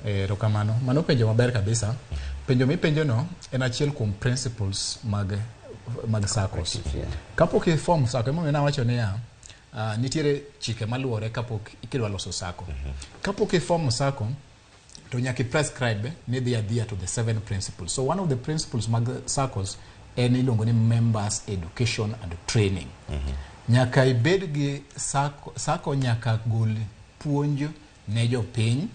Erokamano. Mano penjo maber kabisa. Penjo mipenjo no en achiel kuom principles mag SACCOs. Kapok i form SACCO, emomiyo nawacho niya, nitiere chike maluwore kapok kidwa loso SACCO. Kapok i form SACCO, to nyaka i prescribe ni dhi adhiya to the seven principles. So one of the principles mag SACCOs en iluongo ni members education and training. Nyaka ibed gi SACCO, SACCO nyaka gol puonj ne jopiny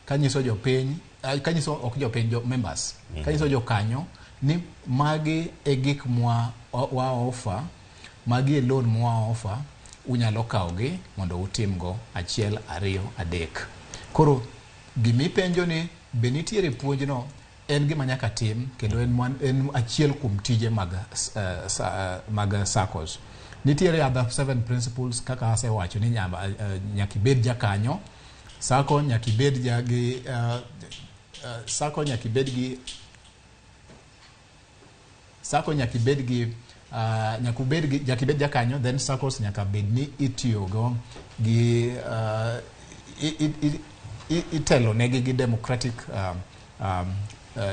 kanyiso jopiny, kanyiso ok jopiny, jo members, kanyiso jokanyo ni magi e gik mwa wa offer, magi e loan mwa offer, unyalo kawogi mondo utimgo achiel, ariyo, adek. Koro gimipenjo ni be nitiere puonjno en gima nyaka tim kendo en achiel kuom tije mag SACCOs. Nitiere other seven principles kaka asewacho ni nyaka ibed jakanyo SACCO, nyaka ibed ja gi SACCO, nyaka ibed gi SACCO, nyaka ibed gi nyaka ubed gi, nyaka ibed jakanyo. Then SACCOs nyaka bed ni itiyogo gi itelo negi gi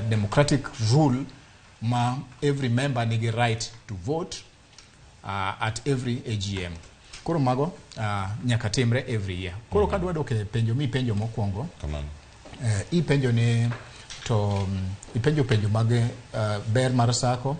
democratic rule ma every member nigi right to vote at every AGM. Koro mago nyaka timre every year. Koro kadwa dok e penjo mipenjo mokwongo, Kamano. Ipenjo ni to ipenjo penjo mag ber mar SACCO.